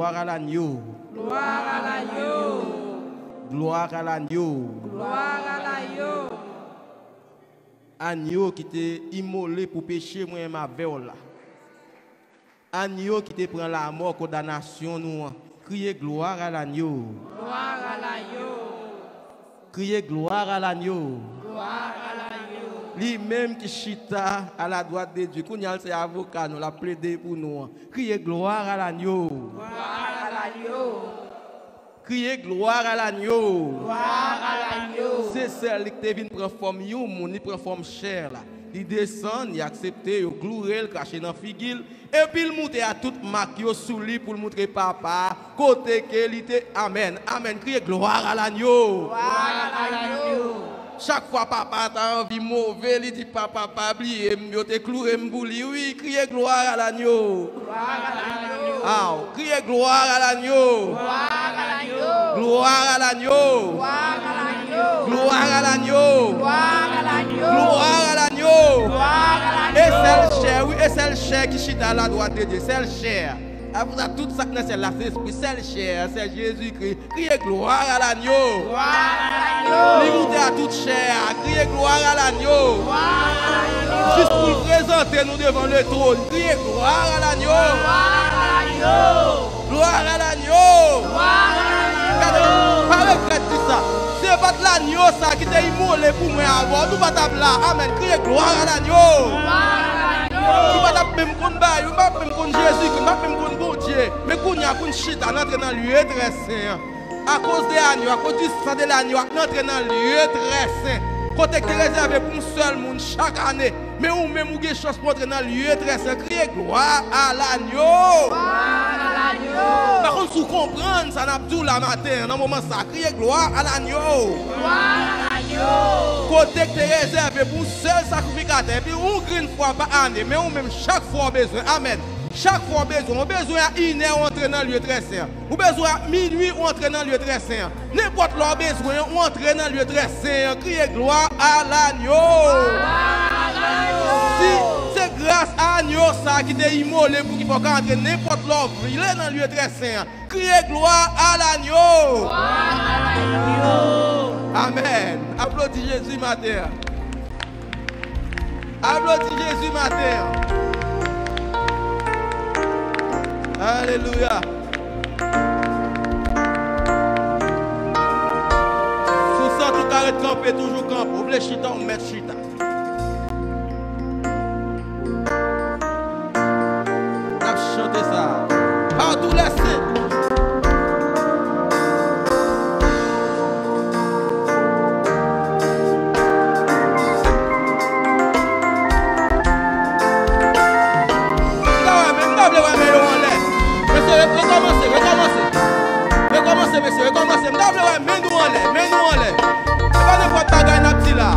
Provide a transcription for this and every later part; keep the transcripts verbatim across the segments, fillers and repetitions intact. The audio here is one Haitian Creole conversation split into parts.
Gloire à l'agneau. Gloire à l'agneau. Gloire à l'agneau. Gloire à l'agneau. Agneau ki te imole pou peche mwen m avè w la. Agneau ki te pran lamò kondanasyon nou an. Kriye gloire à l'agneau. Gloire à l'agneau. Kriye gloire à l'agneau. Gloire à l'agneau. Li menm ki chita à la droite de Dieu. Kounye a l se avoka nou, l ap plede pou nou an. Kriye gloire à l'agneau. Gloire à l'agneau. Kriye gloire à l'agneau. Gloire à l'agneau. Se sèl li ki te vin pran fòm yon moun, li pran fòm chè la. Li desann, li aksepte yo gloure l, krache nan figi l, epi l moute a tout mak yo sou li pou l moutre Papa a kote ke li te. Amèn. Amèn. Kriye gloire à l'agneau. Gloire à l'agneau. Chak fwa papa ta anvi move, li di, "Papa, pa bliye m, yo te kloure m pou li, wi." Kriye gloire à l'agneau. Gloire à l'agneau. Aw, kriye gloire à l'agneau. Gloire à l'agneau. Gloire à l'agneau. Gloire à l'agneau. Gloire à l'agneau. Gloire à l'agneau. Gloire à l'agneau. Gloire à l'agneau. E sèl chè, wi, e sèl chè ki chita à la droite de Dieu, sèl chè. Apre sa, tout sa k nan syèl la, se espri, sèl chè, se Jezikri. Kriye gloire à l'agneau. Gloire à l'agneau. Li moute a tout chè a. Kriye gloire à l'agneau. Gloire à l'agneau. Jis pou l prezante nou devan le trône. Kriye gloire à l'agneau. Gloire à l'agneau. Gloire à l'agneau. Gloire à l'agneau. Gade, pa regrèt di sa. Se pa t lagno sa ki te imole pou mwen avè w, nou pa t ap la. Amèn. Kriye gloire à l'agneau. Gloire à l'agneau. Nou pa t ap menm konn ba yo, nou pa t ap menm konn Jezikri, nou pa t ap menm konn Bondye. Men kounye a, pou n chita, n antre nan lye trè sen an. Akoz de agneau, akoz di san de lagno, n antre nan lye trè sen. Kote k te rezève pou yon sèl moun chak ane. Men ou menm, ou gen chans pou antre nan lye trè sen. Kriye gloire à l'agneau. Gloire à l'agneau. Pa konn si w konprann sa n ap di w la maten an, nan moman sa. Kriye gloire à l'agneau. Gloire à l'agneau. Kote k te rezève pou yon sèl sakrifikatè. Epi yon grenn fwa pa ane. Men ou menm, chak fwa w bezwen. Amèn. Chak fwa w bezwen, w bezwen a inè, w antre nan lye trè sen an. W bezwen a minui, w antre nan lye trè sen an. Nenpòt lè w bezwen, w antre nan lye trè sen an. Kriye gloire à l'agneau. Si se gras a agneau sa ki te imole pou ki fè w ka antre nenpòt lè w vle nan lye trè sen an. Kriye gloire à l'agneau. Amèn. Aplodi Jezi maten an. Aplodi Jezi maten an. Alelouya. Si w santi w ka ret kanpe, toujou kanpe. Ou vle chita, ou mèt chita. N ap chante sa. Partout les saints. M ta wè men, m ta vle wè men yo anlè. Mesye, re-, rekòmanse, rekòmanse. Rekòmanse, mesye, rekòmanse. M ta vle wè men nou anlè, men nou anlè. Se pa nenpòt bagay n ap di la.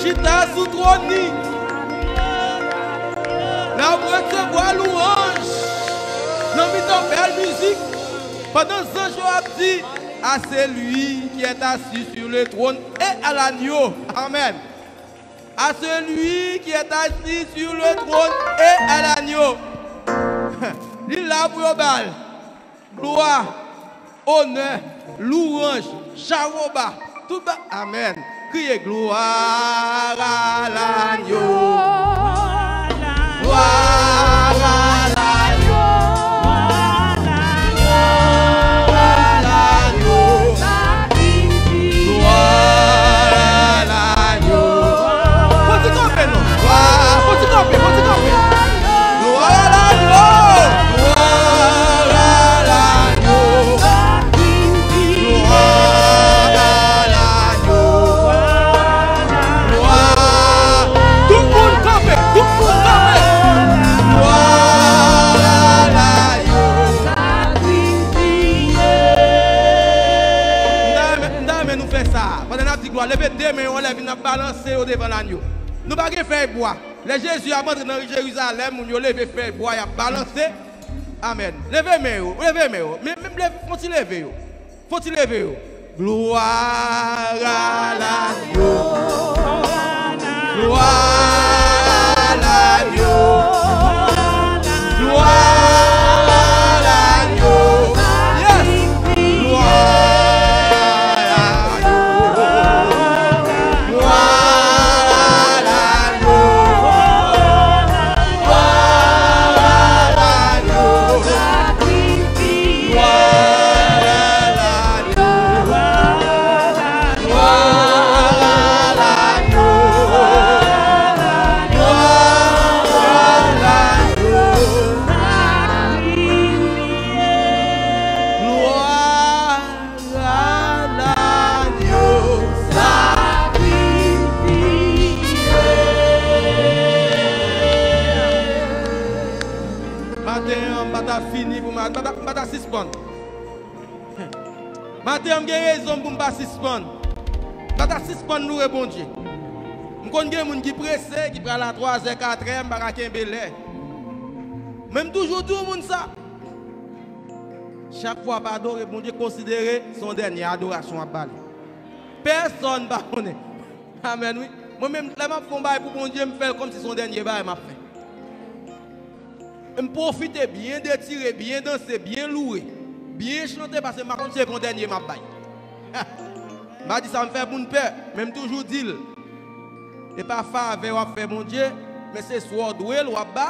chita sou twòn li. N ap resevwa lwanj nan mitan bèl mizik, pandan zanj yo ap di, à celui qui est assis sur le trône et à l'agneau. Amen. À celui qui est assis sur le trône et à l'agneau. Li la pou yo ba l glwa, onè, louwanj, chawo ba, tout ba. Amen. Kriye, gloire à l'agneau. Gloire à l'agneau. Gloire à l'agneau. Gloire à l'agneau. Fò ti kanpe non. Glwa, fò ti kanpe, fò ti kanpe. Glwa a Lagno. Glwa a Lagno. Glwa a Lagno. Glwa. Tout moun kanpe, tout moun kanpe. Glwa a Lagno. M ta renmen, m ta renmen nou fè sa. Pandan n ap di glwa, leve de men yo anlè, vin ap balanse yo devan Lagno. Nou pa gen fèy bwa. Lè Jezi ap antre nan Jerizalèm, moun yo leve fèy bwa, y ap balanse. Amèn. Leve men yo, leve men yo. Men, men leve, fon ti leve yo. Fon ti leve yo. Gloire à l'agneau. Gloire à l'agneau. Gloire à l'agneau. Yes. Gloire à l'agneau. Gloire à l'agneau. Gloire à l'agneau. Gloire à l'agneau. Glwa a Lagno sakrifye. Maten an, m pa ta fini pou m, m pa ta, m pa ta sispann. Maten an, m gen rezon pou m pa sispann. M pa ta sispann louwe Bondye. M konn gen moun ki prese, ki pral a twazè, katrè, m pa ka kenbe lè. Men m toujou di yon moun sa. Chak fwa w ap adore Bondye, konsidere se yon dènye adorasyon w ap ba li. Pèsonn pa konnen. Amèn, wi. Mwen menm, lè m ap fè yon bagay pou Bondye, m fè l kòmsi se yon dènye bagay m ap fè. M pwofite byen detire, byen danse, byen louwe, byen chante, paske m pa konn si se pa yon dènye m ap bay. M pa di sa m fè moun pè, men m toujou di l. E pa favè w ap fè Bondye, men se swa w dwe l w ap ba,